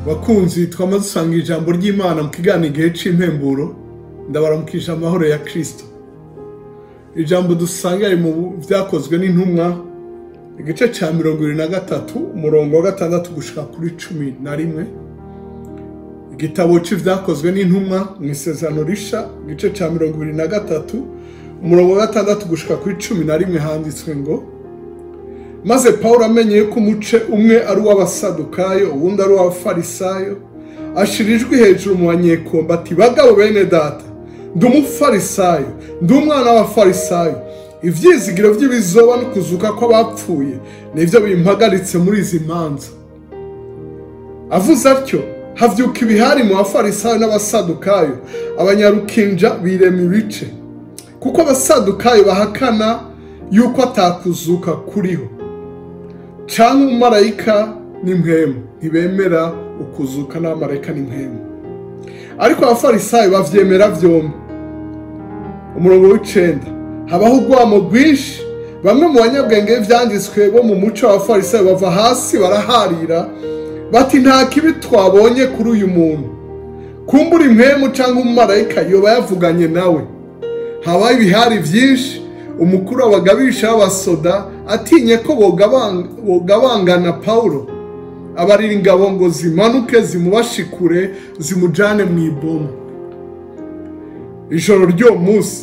Bakunzi twamaze usanga ijambo ry'Imana mu kiganiro igihe c'impemburo, ndabaramukisha amahoro ya Kristo. Ijambo dusanga ari mu vyakozwe n'intumwa igice ca 23 umurongo wa 6 gushika kuri 11. Igitabo c'ivyakozwe n'intumwa mu Isezerano Risha igice ca 23 umurongo wa 6 gushika kuri 11 handitswe ngo: maze Paulo amenye ko umuce umwe ari uw'abasadukayo uwundi ari uw'abafarisayo, ashira ijwi hejuru mu banyekomba ati: bagabo bene data, ndi umufarisayo, ndi umwana w'abafarisayo, ivyizigiro vy'ibizoba no kuzuka kw'abapfuye nivyo bimpagaritse muri izi manza. Avuze atyo havyuka ibihari mu bafarisayo n'abasadukayo, abanyarukinja birema ibice, kuko abasadukayo bahakana yuko atakuzuka kuriho, canke umumarayika n'impwemu, ntibemera ukuzuka n'abamarayika n'impwemu. Ariko abafarisayo bavyemera vyombi. Umurongo w'icenda, habaho urwamo rwinshi, bamwe mu banyabwenge b'ivyanditswe bo mu muco w'abafarisayo bava hasi baraharira bati: nta kibi twabonye kuri uyu muntu, kumbura impwemu canke umumarayika yoba yavuganye nawe. Habaho ibihari vyinshi, umukuru w'abagabisha b'abasoda atinye ko bogabangana Paulo, abarira ingabo ngo zimanuke zimubashikure zimujane mu iboma. Ijoro ry'uwo munsi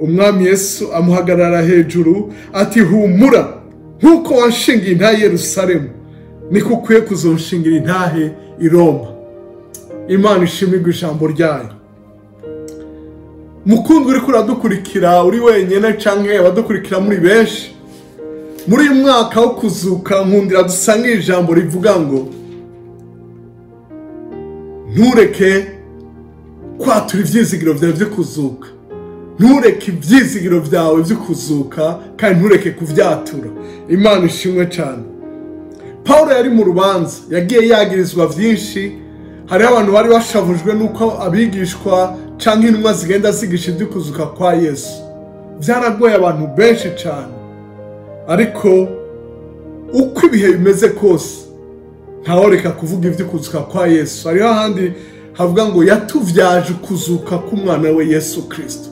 umwami Yesu amuhagarara hejuru ati: humura, nk'uko wanshingiye intahe i Yerusalemu niko ukwiye kuzonshingira intahe i Roma. Imana ishimirwe ijambo ryayo. Mukundwa uriko uradukurikira uri wenyene canke abadukurikira muri benshi, muri uyu mwaka wo kuzuka nkundira dusange ijambo rivuga ngo: ntureke kwatura ivyizigiro vyawe vyo kuzuka, ntureke ivyizigiro vyawe vyo kuzuka kandi ntureke kuvyatura. Imana ishimwe cane. Paulo yari mu rubanza, yagiye yagirizwa vyinshi. Hariho abantu bari bashavujwe nuko abigishwa canke intumwa zigenda zigisha ivy'ukuzuka kwa Yesu. Vyaragoye abantu benshi cane, ariko uko ibihe bimeze kose ntaworeka kuvuga ivy'ukuzuka kwa Yesu. Hariho ahandi havuga ngo yatuvyaje ukuzuka k'umwana we Yesu Kristo.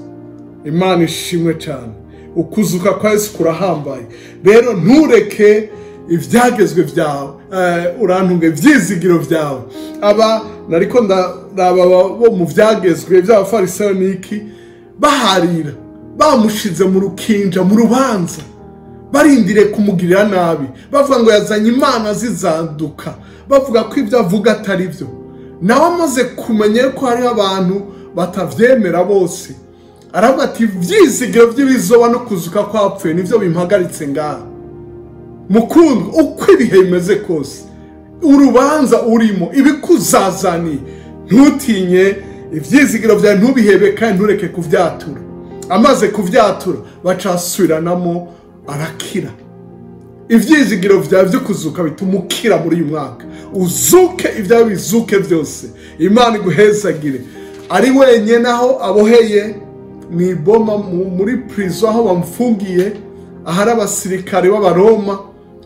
Imana ishimwe cane. Ukuzuka kwa Yesu kurahambaye. Rero ntureke ivyagezwe vyawe, urantunge ivyizigiro vyawe. Aba nariko ndaba bo mu vyagezwe vy'abafarisayo niki baharira, bamushize mu rukinja mu rubanza, barindire kumugirira nabi, bavuga ngo yazanye imana zizanduka, bavuga ko ivyo avuga atari vyo. Nawe amaze kumenya ko hariho abantu batavyemera bose, aravuga ati: ivyizigiro vy'ibizoba no kuzuka kw'abapfuye nivyo bimpagaritse ngaha. Mukundwa, uko ibihe bimeze kose, urubanza urimo, ibikuzazaniye, ntutinye ivyizigiro vyawe, ntubihebe kandi ntureke kuvyatura. Amaze kuvyatura bacasubiranamo arakira. Ivyizigiro vyawe vyo kuzuka bituma ukira muri uyu mwaka. Uzuke ivyawe bizuke vyose. Imana iguhezagire. Ari wenyene aho aboheye mw'iboma muri prison aho bamufungiye, ahari abasirikare b'Abaroma,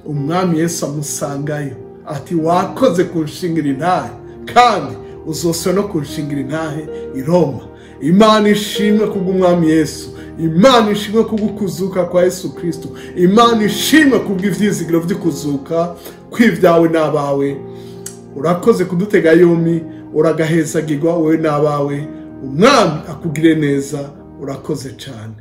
umwami Yesu amusangayo ati: wakoze kunshingira intahe, kandi uzosubira no kunshingira intahe i Roma. Imana ishimwe kubw'umwami Yesu, Imana ishimwe kubw'ukuzuka kwa Yesu Kristo, Imana ishimwe kubw'ivyizigiro vy'ukuzuka kw'ivyawe n'abawe. Urakoze kudutega yombi, uragahezagirwa wowe n'abawe. Umwami akugire neza, urakoze cane.